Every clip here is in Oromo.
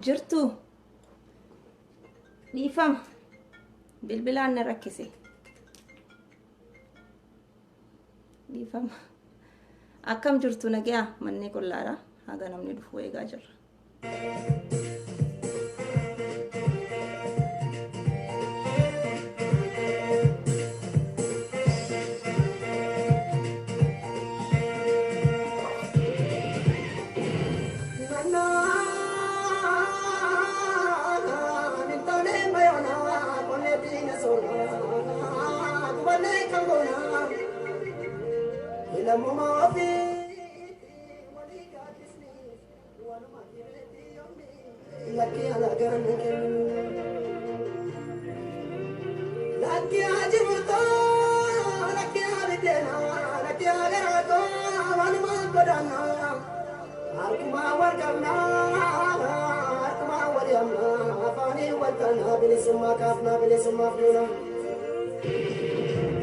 Jirtuu? Dhiifama. Bilbilaan na rakkise. Dhiifama. Akkam jirtu nagayaa mannee qullaadha. Haga namni dhufu eegaa jirra.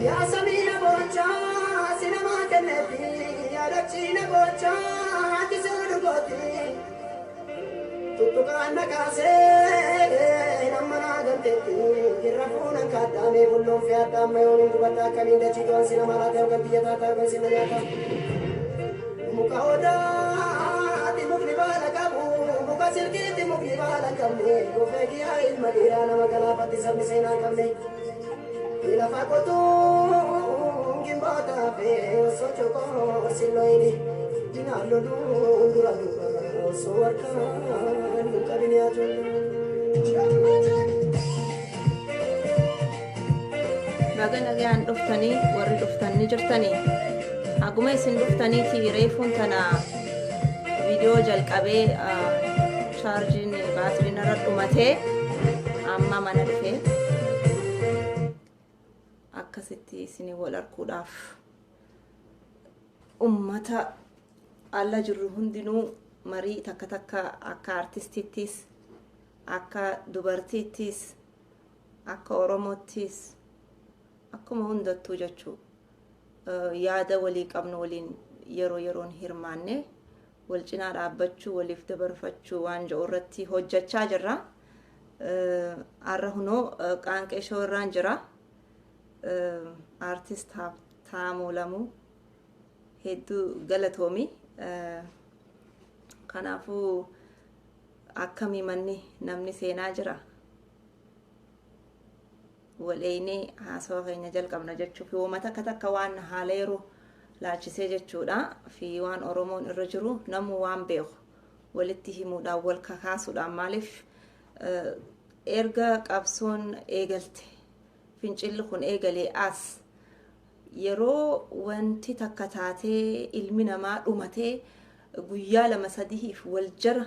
Yaa samiina boochaa si namaa kenneefi yaa dachiina boochaa ati si dhugooti. Tuttuqaan na kaasee nama naa ganteetti irra fuunan kaaddaamee bulloon fi addaamma yoon hin gubadha akkamiin dachii to'an si nama laata yookaan biyya taataa yookaan si na nyaata. Muka odaati mukni baala qabu muka silkiitti mukni baala qabne gofee kiyyaa ilma dhiiraa nama galaafatti sabni seenaa qabne. Lafa qotuun gimboota fi osoo cokoo silloyini dinaan loluun dura duuba osoo harkaan nu qabin yaa Baga nagaan dhuftanii warri dhuftan ni jirtanii. Haguma isin dhuftaniiti reefuun tana viidiyoo jalqabee chaarjiin baatiriin irra dhumatee amma mana dhufee akkasitti isin wal arguudhaaf ummata alla jirru hundinuu marii takka takka akka artistiittis akka dubartiittis akka Oromottis akkuma hundattuu jechuu yaada walii qabnu waliin yeroo yeroon hirmaanne wal cinaa dhaabbachuu waliif dabarfachuu waan jedhu irratti hojjechaa jirra. Har'a hunoo qaanqee shoo irraan jira. Aartist Habtaamuu Lamuu hedduu galatoomi. Kanaafuu akkamii manni namni seenaa jira. Wal eeynee haasawa keenya jalqabna jechuuf wooma takka takka waan haala yeroo laalchisee jechuudha fi waan Oromoon irra jiru namuu waan beeku walitti himuudhaan wal kakaasuudhaan maaliif erga qabsoon eegalte fincilli kun eegalee as yeroo wanti takka taatee ilmi namaa dhumatee guyyaa lama sadihiif wal jara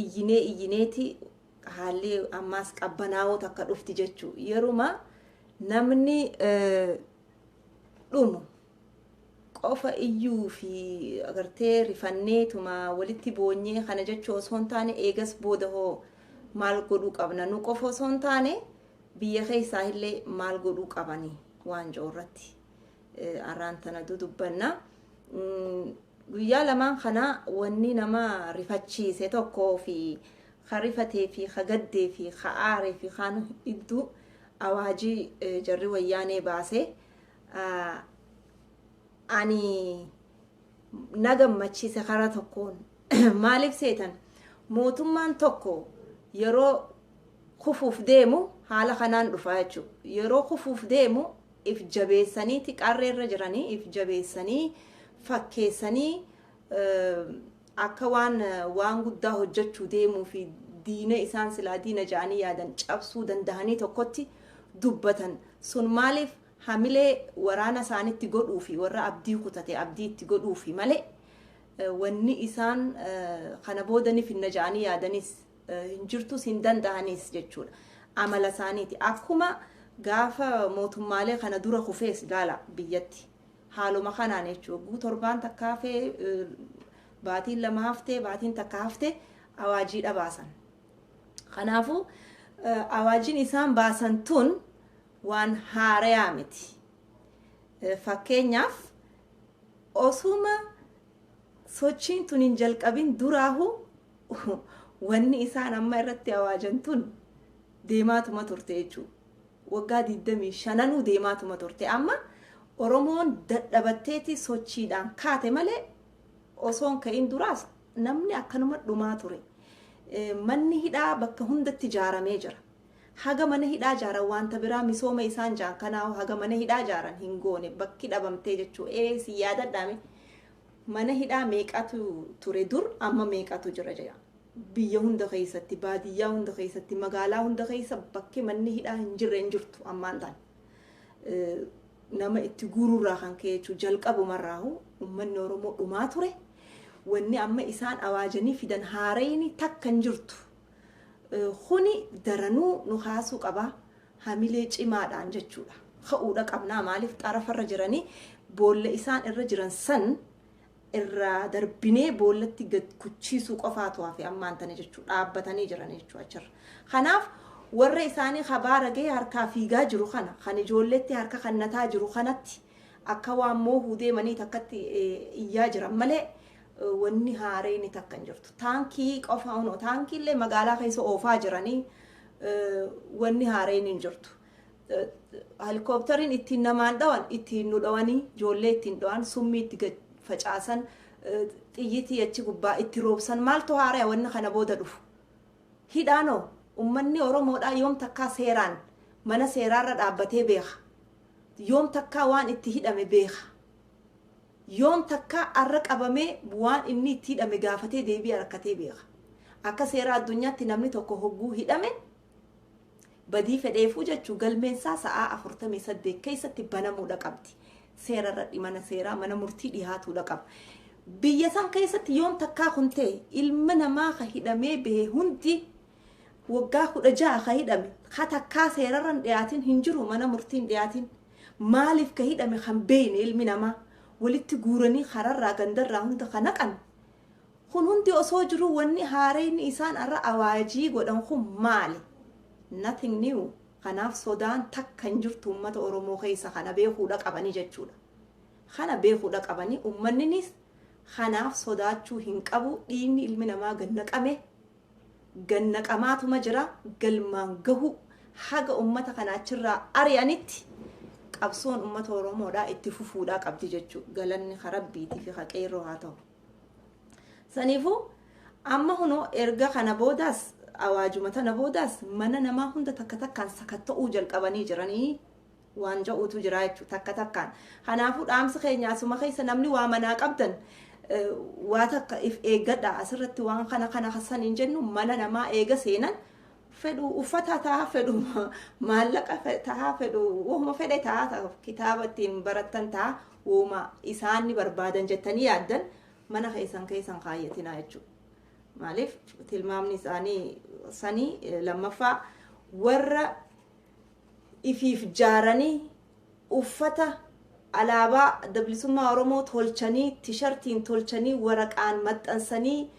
iyyinee iyyineeti haalli ammaas qabbanaa'oo takka dhufti jechuu yeruma namni dhumu qofa iyyuu fi agartee rifanneetuma walitti boonyee kana jechuu osoo hin taane eegas booda hoo maal godhuu qabna nu qofa osoo hin taane biyya keessaa illee maal godhuu qabanii waan jiru irratti arraan tana dudubbanna. Guyyaa lamaan kana wanni nama rifachiise tokkoo fi ka rifatee fi ka gaddee fi ka aaree fi kaan hedduu awaajii jarri wayyaanee baase ani na gammachiise karaa tokkoon. Maaliif seetan? Mootummaan tokko yeroo kufuuf deemu haala kanaan dhufaa jechuudha. Yeroo kufuuf deemu if jabeessaniiti qarreerra jiranii if jabeessanii fakkeessanii akka waan waan guddaa hojjechuu deemuu fi diina isaan silaa diina ja'anii yaadan cabsuu dandahanii tokkotti dubbatan. Sun maaliif hamilee waraana isaanitti godhuu fi warra abdii kutate abdii itti godhuu fi malee wanni isaan kana booda ni finna ja'anii yaadanis hin jirtus hin danda'anis jechuudha. Amala isaaniiti. Akkuma gaafa mootummaalee kana dura kufees ilaala biyyatti. Haaluma kanaan jechuudha. Guu torbaan takka hafee baatiin lama haftee baatiin takka haftee awaajiidha baasan. Kanaafuu awaajiin isaan baasan tun waan haarayaa miti. Fakkeenyaaf osuma sochiin tun hin jalqabin duraahu Wanni isaan amma irratti awaajan tun deemaatuma turte jechuudha. Waggaa 25nuu deemaatuma turte. Amma Oromoon dadhabatteeti sochiidhaan kaate malee osoon ka'in duraas namni akkanuma dhumaa ture. Manni hidhaa bakka hundatti ijaaramee jira. Haga mana hidhaa ijaaran wanta biraa misooma isaan jaan kanaa haga mana hidhaa ijaaran hin goone, bakki dhabamtee jechuu. Si yaadadhaame, mana hidhaa meeqatu ture dur, amma meeqatu jira jedha. Biyya hunda keessatti, baadiyyaa hunda keessatti, magaalaa hunda keessa bakki manni hidhaa hin jirre hin jirtu ammaan ta'an. Nama itti guuruurraa kan ka'e jechuun jalqabumarraahu uummanni Oromoo dhumaa ture. Wanni amma isaan awaajanii fidan haarayni takka hin jirtu. Kuni daranuu nu kaasuu qaba, hamilee cimaadhaan jechuudha. Ka'uudha qabnaa. Maaliif, xarafarra jiranii, boolla isaan irra jiran san irraa darbinee boollatti gad kuchiisuu qofaatu hafe ammaan tana jechuudha. Dhaabbatanii jiran jechuudha achirra. Kanaaf warra isaanii kabaara gahee harkaa fiigaa jiru kana, kan ijoolleetti harka kannataa jiru kanatti akka waan moohuu deemanii takkatti iyyaa jiran malee wanni haareen takka hin jirtu. Taankii qofa hunoo taankii illee magaalaa keessa oofaa jiranii, wanni haareen hin jirtu. Helikooптariin ittiin namaan dhawan ittiin nu dhawanii, ijoollee ittiin dhawan, summii itti facaasan, xiyyitii achi gubbaa itti roobsan, maaltu haaraa wanni kana booda dhufu? Hidhaanoo uummanni Oromoodhaa yoom takkaa seeraan mana seeraarra dhaabbatee beeka? Yoom takkaa waan itti hidhame beeka? Yoom takkaa arra qabamee waan inni itti hidhame gaafatee deebii harkatee beeka? Akka seera addunyaatti namni tokko hogguu hidhame, badii fedheefuu jechuu, galmeensaa sa'aa 48 keessatti banamuudha qabdi. Seerarra mana seeraa, mana murtii dhihaatuudha qaba. Biyya san keessatti yoom takkaa kun ta'e? Ilma namaa ka hidhamee bahe hundi, waggaa 16 ka hidhame, ka takkaa seerarra hin dhiyaatin hin jiru, mana murtii hin dhiyaatin. Maaliif ka hidhame kan beeyne ilmi namaa walitti guuranii kararraa gandarraa hunda ka naqan. Kun hundi osoo jiru wanni haareyni isaan irra awaajii godhan kun maali? Nothing new. Kanaaf sodaan takka hin jirtu uummata Oromoo keessa. Kana beekuudha qabanii jechuudha. Kana beekuudha qabanii, uummanninis kanaaf sodaachuu hin qabu. Dhiigni ilmi namaa gannaqame gannaqamaatuma jira. Galmaan gahu haga uummata kana achirraa ari'anitti qabsoon uummata Oromoodhaa itti fufuudhaa qabdi jechuudha. Galanni karabbiitii fi haqeerroo haa ta'u. Saniifuu amma hunoo erga kana boodaas, awaajuma tana boodaas, mana namaa hunda takka takkaan sakatta'uu jalqabanii jiranii waan ja'uutu jira jechuudha takka takkaan. Kanaafuu dhaamsi keenya asuma keessa namni waa manaa qabdan waa takka if eeggadha. Asirratti waan kana kana san hin jennu. Mana namaa eega seenan, fedhu uffata ta'a, fedhu maallaqa ta'a, fedhu wahuma fedhe ta'a, kitaaba ittiin barattan ta'a, wahuma isaan ni barbaadan jettanii yaaddan mana keessan keessan kaayyatinaa jechuudha. Maaliif, tilmaamni isaanii sanii. Lammaffaa, warra ifiif jaaranii uffata alaabaa Adda Bilisummaa Oromoo tolchanii, tishartiin tolchanii, waraqaan maxxansanii,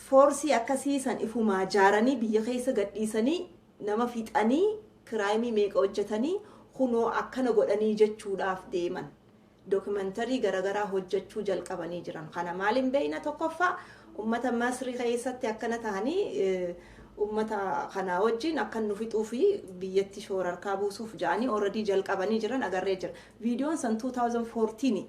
foorsii akkasiisan ifumaa jaaranii biyya keessa gadhiisanii nama fixanii, crime meeqa hojjetanii, kunoo akkana godhanii jechuudhaaf deeman. Documentary garaagaraa hojjechuu jalqabanii jiran. Kana maaliin beeyna? Tokkoffaa, ummata Masrii keessatti akkana ta'anii ummata kanaa wajjin akka nu fixuu fi biyyatti shoorarkaa buusuuf ja'anii already jalqabanii jiran agarree jira. Viidiyoon san 2014,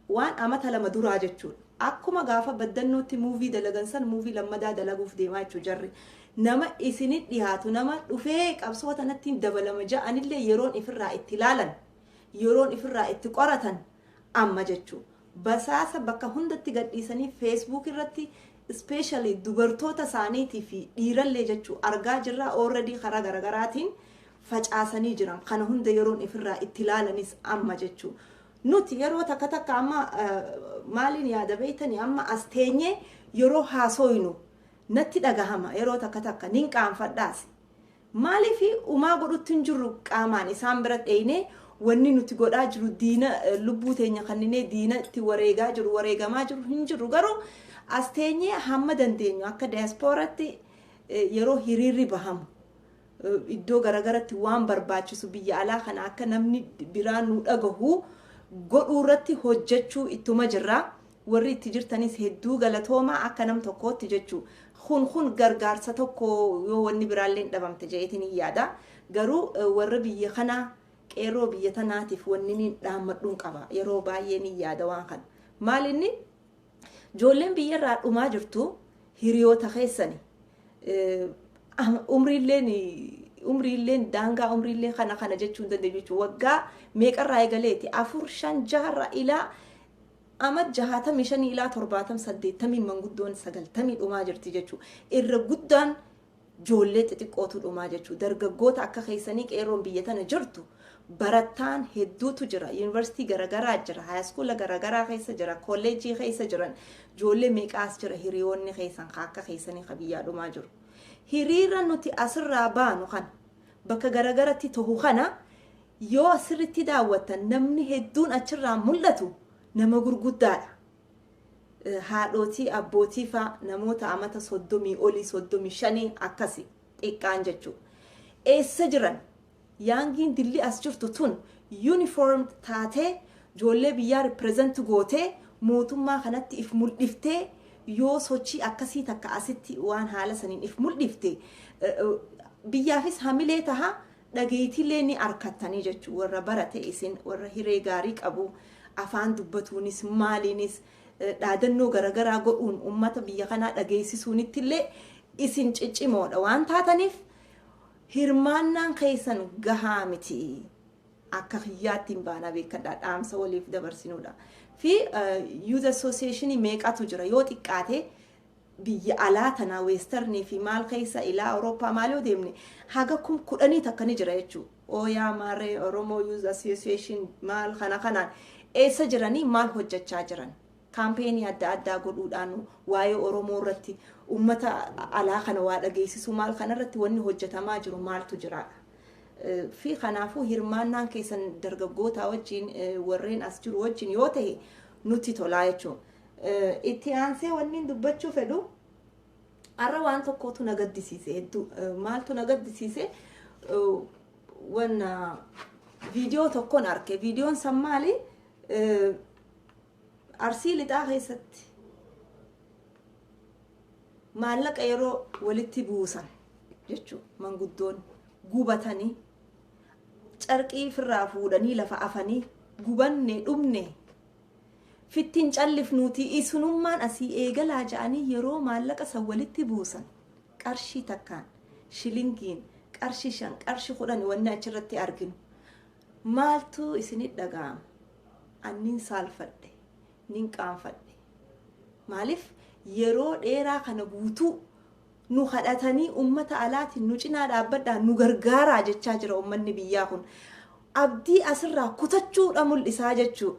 waan amata 2 duraa jechuudha. Akkuma gaafa baddannootti movie dalagan san movie lammadaa dalaguuf deemaa jechuu jarri. Nama isinit dhiyaatu, nama dhufee qabsoo tanatti dabalama ja'anillee yeroon ifirraa itti ilaalan, yeroon ifirraa itti qoratan amma jechuu. Basaasa bakka hundatti gadhiisanii, Facebook irratti especially dubartoota isaaniitii fi dhiirallee jechuu argaa jirra, already karaa garagaraatiin facaasanii jiran. Kana hunda yeroon ifirraa itti ilaalanis amma jechuu. Nuti yeroo takka takka amma maaliin yaada beeytanii? Amma as teenyee yeroo haasoynu natti dhagahama, yeroo takka takka nin qaanfadhaas. Maaliif, umaa godhutti hin jirru. Qaamaan isaan bira dheeyne wanni nuti godhaa jiru, diina lubbuu teenya kanninee diina itti wareegaa jiru, wareegamaa jiru hin jiru. Garuu as teenyee hamma dandeenyu akka diyaaspooratti yeroo hiriirri bahamu, iddoo garagaratti waan barbaachisu biyya alaa kana akka namni biraa nu dhagahu godhuu irratti hojjechuu ittuma jirra. Warri itti jirtanis hedduu galatoomaa akka nam tokkootti jechuu. Kun gargaarsa tokko yoo wanni biraallee hin dhabamte jedheetiin hin yaada. Garuu warra biyya kanaa, qeerroo biyya tanaatiif wanni ni dhaammadhuun qaba. Yeroo baay'ee ni yaada waan kana. Maal inni, ijoolleen biyyarraa dhumaa jirtu hiriyoota keessani. Umriilleen daangaa umriillee kana jechuu hin dandeenyu jechuudha. Waggaa meeqarraa eegaleeti, afur, shan, jaharraa ilaa ama 65 ilaa 70, 80, manguddoon 90 dhumaa jirti jechuudha. Irra guddaan ijoollee xixiqqootu dhumaa jechuudha. Dargaggoota akka keessanii qeerroon biyya tana jirtu barataan hedduutu jira. Yuunivarsiitii garaagaraa jira. High school garaagaraa keessa jira. Kolleejjii keessa jiran. Ijoollee meeqaas jira, hiriyoonni keessan akka keessanii ka biyyaa dhumaa jiru. Hiriira nuti asirraa baanu kana, bakka garaagaratti tahu kana yoo asirritti daawwattan, namni hedduun achirraa mul'atu nama gurguddaadha. Haadhotii, abbootii faa, namoota amata 30 olii, 35 akkasi xiqqaan jechuudha. Eessa jiran? Youngiin dilli as jirtu tun uniform taatee ijoollee biyyaa represent gootee mootummaa kanatti if mul'iftee, yoo sochii akkasii takka asitti waan haala saniin if mul'ifte, biyyaafis hamilee taha, dhageetiilee ni arkattanii jechuu. Warra barate, isin warra hiree gaarii qabu, afaan dubbatuunis maaliinis dhaadannoo garaagaraa godhuun ummata biyya kanaa dhageessisuunitti illee isin ciccimoodha waan taataniif, hirmaannaan keessan gahaa miti. Akka kiyyaatti hin baanaa beekadhaa, dhaamsa waliif dabarsinuudha. Fi youth association meeqatu jira? Yoo xiqqaate biyya alaa tanaa, westernii fi maal keessa, ilaa Awurooppaa maal yoo deemne, haga 10,000 takka ni jira jechuudha. Ooyaa maarree Oromoo Youth Association maal kana kanaan eessa jiranii, maal hojjechaa jiran? Campaignii adda addaa godhuudhaan waa'ee Oromoo irratti uummata alaa kana waa dhageessisuu maal kana irratti wanni hojjetamaa jiru maaltu jiraadha? Fi kanaafuu hirmaannaan keessan dargaggoota wajjin, warreen as jiru wajjin yoo ta'e nutti tolaa jechuudha. Itti aansee wanni dubbachuu fedhu, har'a waan tokkotu na gaddisiise hedduu. Maaltu na gaddisiise? Wanna viidiyoo tokkon arke. Viidiyoon san maali? Arsii Lixaa keessatti maallaqa yeroo walitti buusan jechuudha, manguddoon gubatanii carqii firraa fuudhanii lafa afanii, "Gubanne, dhumne, fittiin callifnuuti, isunummaan asii eegalaa" ja'anii yeroo maallaqa san walitti buusan, qarshii takkaan, shilingiin, qarshii 5, qarshii 10 wanni achirratti arginu maaltu isinit dhaga'ama? Annin saalfadhe, nin qaanfadhe. Maaliif? Yeroo dheeraa kana guutuu nu kadhatanii, ummata alaatiin nu cinaa dhaabbadhaa, nu gargaaraa jechaa jira. Ummanni biyyaa kun abdii asirraa kutachuudha mul'isaa jechuu.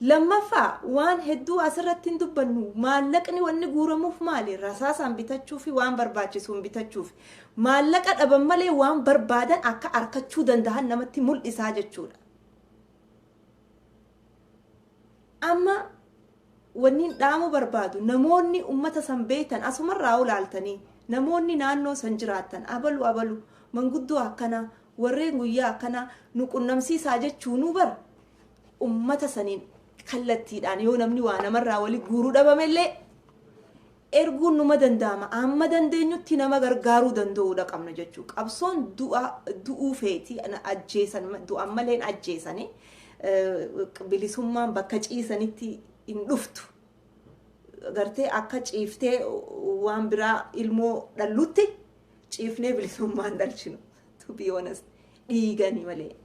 Lammaffaa, waan hedduu asirratti hin dubbannu. Maallaqni wanni guuramuuf maali? Rasaasaan bitachuu fi waan barbaachisuun bitachuuf. Maallaqa dhaban malee waan barbaadan akka arkachuu danda'an namatti mul'isaa jechuudha. Amma wanni dhaamuu barbaadu, namoonni ummata san beektan asumarraa ulaaltanii, namoonni naannoo san jiraattan, abalu abalu, manguddoo akkanaa, warreen guyyaa akkanaa nu qunnamsiisaa jechuunuu bar ummata saniin kallattiidhaan yoo namni waa namarraa wali guuruu dhabamellee erguun numa danda'ama. Amma dandeenyutti nama gargaaruu danda'uudha qabna jechuudha. Qabsoon du'uu feeti, ajjeesan, du'an malee hin ajjeesani. Bilisummaan bakka ciisanitti hin dhuftu. Gartee akka ciiftee waan biraa ilmoo dhallutti ciifnee bilisummaan dhalchinu. To be honest, dhiigani malee,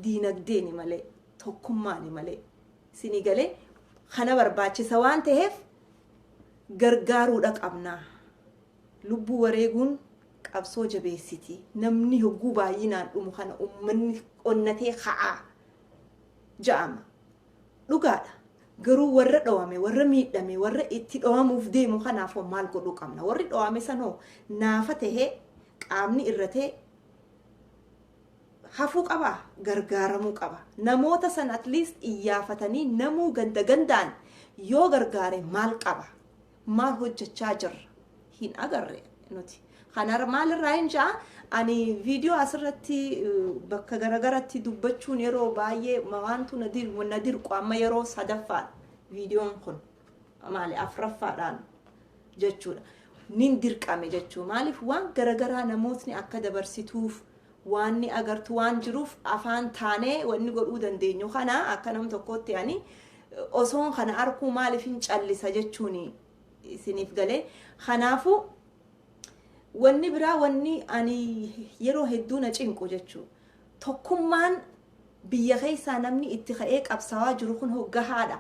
diinagdeeni malee, tokkummaani malee. Isinii galee? Kana barbaachisa waan ta'eef gargaaruudha qabna. Lubbuu wareeguun qabsoo jabeessiti. Namni hogguu baay'inaan dhumu kana uummanni onnatee ka'aa ja'ama. Dhugaadha. Garuu warra dhawame, warra miidhame, warra itti dhawamuuf deemu kanaaf maal godhuu qabna? Warri dhawame sanoo naafa tahee qaamni irratee hafuu qaba, gargaaramuu qaba. Namoota san at least iyyaafatanii namuu ganda gandaan yoo gargaare maal qaba? Maal hojjechaa jirra? Hin agarre nuti. Kana maalirraa hin ja'a? Ani viidiyoo asirratti bakka garagaratti dubbachuun yeroo baay'ee waantu na dirqu. Amma yeroo sadaffaadha viidiyoon kun, maali, afuraffaadhaan jechuudha. Nin dirqame jechuu. Maaliif? Waan garagaraa namootni akka dabarsituuf waan ni agartu waan jiruuf, afaan taanee wanni godhuu dandeenyu kana akka nam tokkootti ani osoon kana arkuu maaliif hin callisa jechuun isiniif galee. Kanaafuu wanni biraa, wanni ani yeroo hedduu na cinqu jechuu, tokkummaan biyya keessaa namni itti ka'ee qabsaawaa jiru kun hoggahaadha.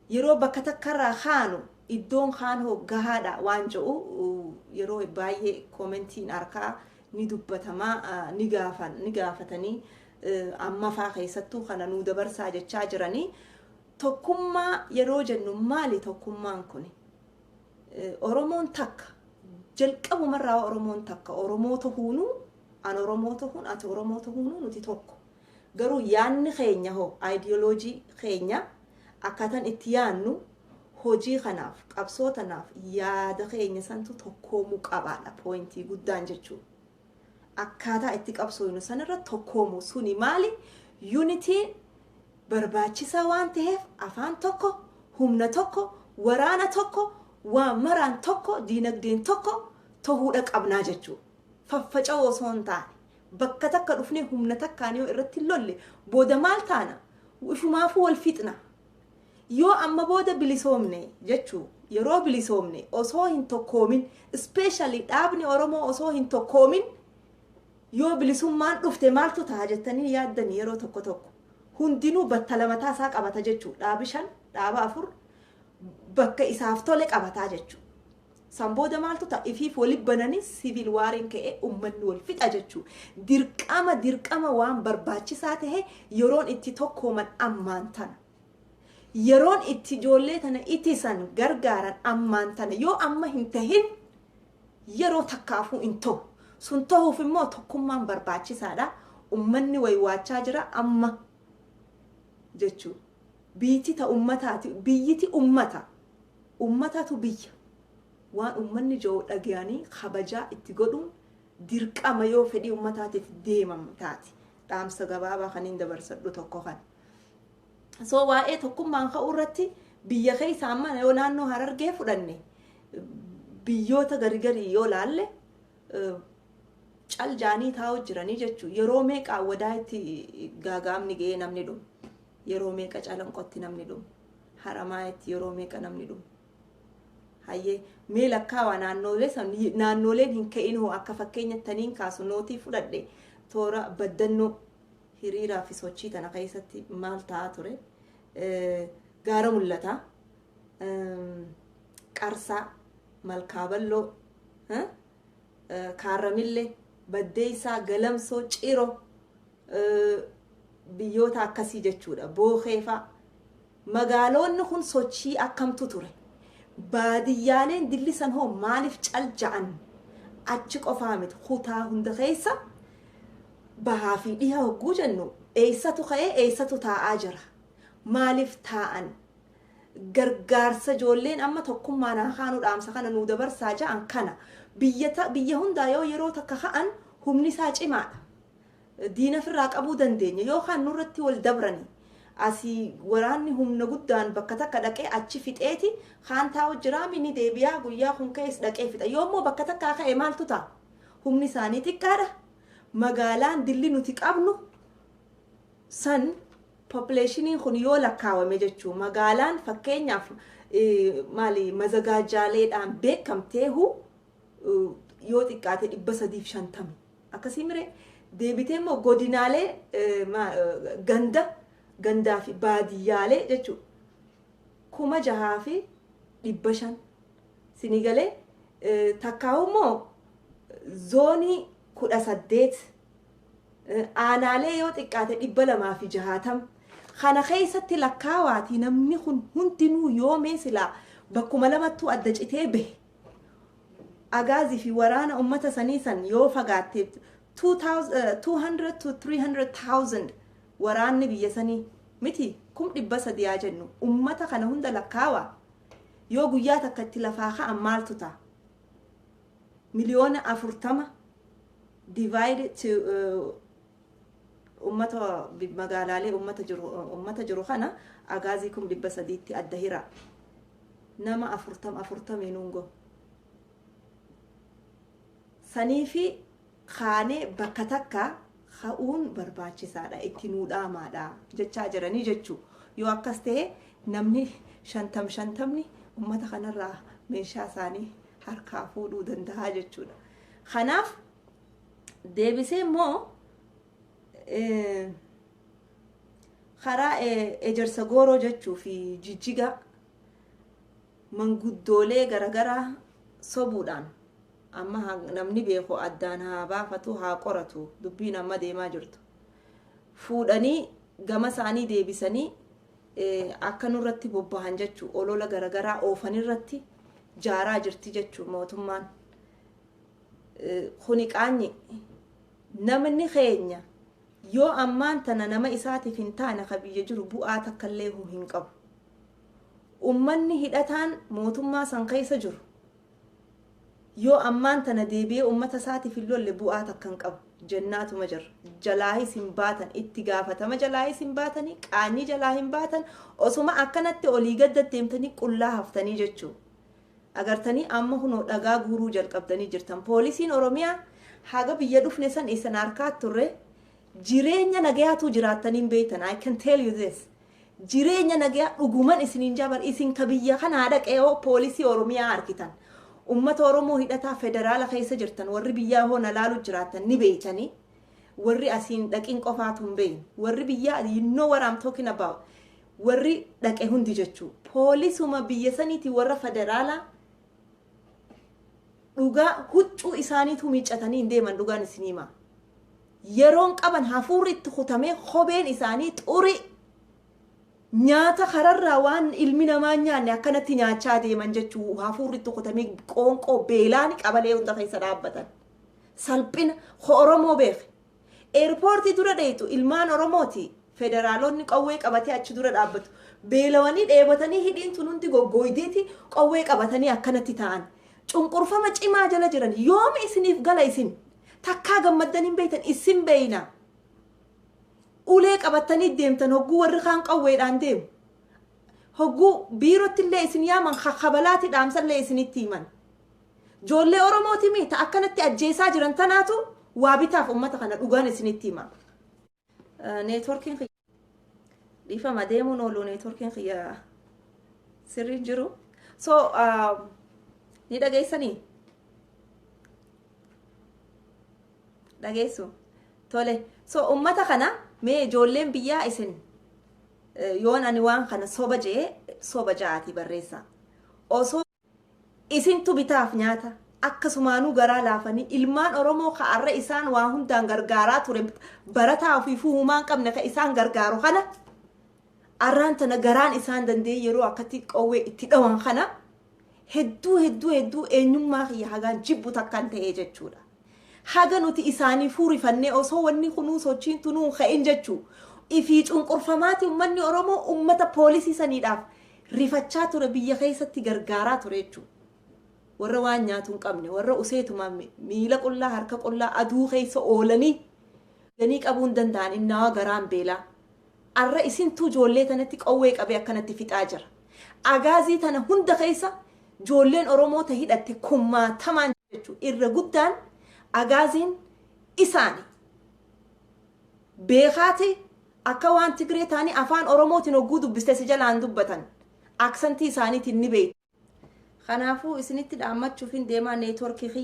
Yeroo bakka takkarraa kaanu iddoon kaan hoggahaadha waan jedhu yeroo baay'ee commentiin harkaa ni dubbatamaa, ni gaafatanii, amma faa keessattuu kana nuu dabarsaa jechaa jiranii. Tokkummaa yeroo jennu maali tokkummaan kuni? Oromoon takka, jalqabumarraa Oromoon takka. Oromoo tahuunuu, an Oromoo tahuun, ati Oromoo tahuunuu nuti tokko. Garuu yaanni keenya hoo, aayidiyooloojii keenya, akkaataan itti yaannu, hojii kanaaf, qabsoo tanaaf yaada keenya santu tokkoomuu qabaadha pointii guddaan jechuudha. Akkaataa itti qabsooynu sanirra tokkoomuu suni maali? Unityn barbaachisaa waan ta'eef, afaan tokko, humna tokko, waraana tokko, waan maraan tokko, diinagdeen tokko ta'uudha qabnaa jechuudha. Faffaca'oo osoo hin taane bakka takka dhufnee humna takkaan yoo irratti lolle, booda maal taana? Ifumaafuu wal fixna. Yoo amma booda bilisoomne jechuu, yeroo bilisoomne osoo hin tokkoomin, especially dhaabni Oromoo osoo hin tokkoomin yoo bilisummaan dhufte maaltu ta'a jettanii yaaddanii? Yeroo tokko tokko hundinuu battala mataa isaa qabata jechuu. Dhaabi shan, dhaaba afur bakka isaaf tole qabataa jechuu. San booda maaltu ta'a? Ifiif walitti bananii civil wariin ka'ee uummanni wal fixa jechuu. Dirqama, dirqama waan barbaachisaa tahe yeroon itti tokkooman ammaan tana. Yeroon itti ijoollee tana ittisan gargaaran ammaan tana. Yoo amma hin tahin yeroo takkaafuu hin ta'u. Sun ta'uuf immoo tokkummaan barbaachisaadha. Ummanni waywaachaa jira amma jechuu. Biyyiti ta ummataati. Biyyiti ummata. Ummatatu biyya. Waan ummanni jiru dhagayanii kabajaa itti godhuun dirqama yoo fedhii ummataatiif deemam taati. Dhaamsa gabaabaa kan hin dabarsadhu tokko kana. So waa'ee tokkummaan ka'uu irratti, biyya keessa amma yoo naannoo Harargee fudhanne, biyyoota garigarii yoo laalle, cal jaanii taa'u jiranii jechuudha. Yeroo meeqa wadaa itti gaagaamni ga'ee namni dhumu? Yeroo meeqa Calanqotti namni dhumu? Haramaayetti yeroo meeqa namni dhumu? Hayyee, mee lakkaawaa naannoolee san. Naannooleen hin ka'in hoo? Akka fakkeenyatti taniin kaasu nootii fudhadhe, toora baddannoo hiriiraa fi sochii tana keessatti maal ta'aa ture? Gaara Mul'ataa, Qarsaa, Malkaaballoo, Kaarramillee, Baddeessaa, Galamsoo, Ciroo, biyyoota akkasii jechuudha. Bookeefaa. Magaalonni kun sochii akkamtu ture? Baadiyyaaleen dillisan hoo maaliif cal ja'an? Achi qofaa miti, kutaa hunda keessa, bahaa fi dhiha hogguu jennu, eessatu ka'ee eessatu taa'aa jira? Maaliif taa'an? Gargaarsa ijoolleen amma tokkummaan haa kaanu, dhaamsa kana nuu dabarsaa ja'an kana, biyya hundaa yoo yeroo takka ka'an humni isaa cimaadha. Diina ofirraa qabuu dandeenya yookaan nurratti wal dabrani. Asii waraanni humna guddaan bakka takka dhaqee achi fixeeti kaan taa'u jiraa, ni deebi'aa, guyyaa kun ka'es dhaqee fixa. Yoommoo bakka takkaa ka'e maaltu ta'a? Humni isaanii xiqqaadha. Magaalaan dilli nuti qabnu san populationiin kun yoo lakkaawame jechuu, magaalaan fakkeenyaaf maali mazagaajaaleedhaan beekamteehu yoo xiqqaate 350 akkasii mire. Deebitee immoo godinaalee, ganda gandaa fi baadiyyaalee jechuu 6,500 sinii galee. Takkaa'u immoo zoonii 18, aanaalee yoo xiqqaate 260 kana keessatti lakkaawaati. Namni kun hundinuu yoomee silaa bakkuma lamattuu adda citee bahe, agaazii fi waraana ummata sanii san yoo fagaatte 200 to 300,000 waraanni biyya sanii miti, 300,000 yaa jennu. Ummata kana hunda lakkaawaa, yoo guyyaa takka itti lafaa ka'an maaltu ta'a? 40,000,000 divide to ummata magaalaalee ummata jiru kana agaazii 300,000tti adda hira. Nama 40 40 nuungo sanii fi kaanee bakka takka ka'uun barbaachisaadha, itti nuu dhaamaadha jechaa jiranii jechuu. Yoo akkas ta'e, namni 50 50ni ummata kanarraa meeshaa isaanii harkaa fuudhuu danda'a jechuudha. Kanaaf deebisee immoo karaa Ejersa Gooroo jechuu fi Jijjiga manguddoolee garagaraa sobuudhaan, amma namni beeku addaan haa baafatu, haa qoratu, dubbiin amma deemaa jirtu fuudhanii gama isaanii deebisanii akka nurratti bobbahan jechuu olola garagaraa oofanirratti jaaraa jirti jechuu mootummaan. Kuni qaanyi. Namni keenya yoo ammaan tana nama isaatiif hin taane, ka biyya jiru bu'aa takkallee hin qabu. Ummanni hidhataan mootummaa san keessa jiru yoo ammaan tana deebi'ee ummata isaatiif hin lolle, bu'aa takka hin qabu jennaatuma jirra. Jalaahis hin baatan, itti gaafatama jalaahis hin baatanii, qaanyii jalaa hin baatan. Osuma akkanatti olii gad deemtanii qullaa haftanii jechuu. Agartanii, amma hunoo dhagaa guuruu jalqabdanii jirtan. Poolisiin Oromiyaa haga biyya dhufne san isan harkaa turre, jireenya nagayaatu jiraattanii hin beektan. I can tell you this. Jireenya nagayaa dhuguman isiniin jabar, isin ka biyya kanaa dhaqee hoo poolisii Oromiyaa argitan. Ummata Oromoo hidhataa federaala keessa jirtan, warri biyyaa hoo na laalu jiraattan ni beeytanii. Warri asiin dhaqin qofaatu hin beeyin. Warri biyyaa, you know what I'm talking about. Warri dhaqe hundi jechuu. Poolisuma biyya saniiti, warra federaalaa dhugaa huccuu isaaniitu miiccatanii hin deeman, dhugaan isinii hima. Yeroon qaban hafuurri itti kutamee, kopheen isaanii xurii, nyaata kararraa waan ilmi namaa nyaanne akkanatti nyaachaa deeman jechuu. Hafuurri itti kutamee, qoonqoo beelaan qabalee hunda keessa dhaabbatan. Salphina Oromoo beeke. Eerpoortii dura dheeytu ilmaan Oromooti. Federaalonni qawwee qabatee achi dura dhaabbatu. Beelawanii dheebotanii, hidhiin tun hundi goggooydeeti, qawwee qabatanii akkanatti ta'an. Cunqurfama cimaa jala jiran. Yooma isiniif gala? Isin takkaa gammaddan hin beeytan, isin beeyna. Ulee qabatanii deemtan hogguu warri kaan qawweedhaan deemu. Hogguu biirootti illee isin yaaman, kabalaati dhaamsallee isinitti himan. Ijoollee Oromooti mi ta akkanatti ajjeesaa jiran tanaatu waa bitaaf ummata kana, dhugaan isinitti hima. Neetworkiin dhiifama, deemuun oolu, neetworkiin kiyya sirriin jiru. So ni dhageessanii? Dhageessu. Tole. So ummata kana mee ijoolleen biyyaa, isin yoon ani waan kana soba jee, soba ja'aati barreessa. Osoo isintu bitaaf nyaata, akkasumaanuu garaa laafanii ilmaan Oromoo ka'arra isaan waa hundaan gargaaraa ture, barataa ofiifuu humaan qabne ka isaan gargaaru kana, arraan tana garaan isaan danda'e yeroo akkatti qawwee itti dhawan kana, hedduu hedduu hedduu eenyummaa kiyya hagaan jibbu takkaan ta'ee jechuudha. Haga nuti isaanii fuurifannee osoo wanni kunuu sochiin tunuu ka'in jechuu, ifii cunqurfamaati uummanni Oromoo uummata poolisii saniidhaaf rifachaa ture, biyya keessatti gargaaraa ture jechuudha. Warra waan nyaatu hin qabne, warra useetuma miila qullaa harka qullaa aduu keessa oolanii ganii qabuu hin danda'an, innawaa garaan beelaa. Arra isintuu ijoollee tanatti qawwee qabee akkanatti fixaa jira. Agaazii tana hunda keessa ijoolleen Oromoo ta hidhatte kumaatamaan jechuudha. Irra guddaan agaaziin isaani. Beekaati akka waan Tigree ta'anii afaan Oromootiin hogguu dubbiste si jalaan dubbatan. Aksantii isaaniitiin ni beektu. Kanaafuu isinitti dhaammachuuf hin deemaa, neetworkii.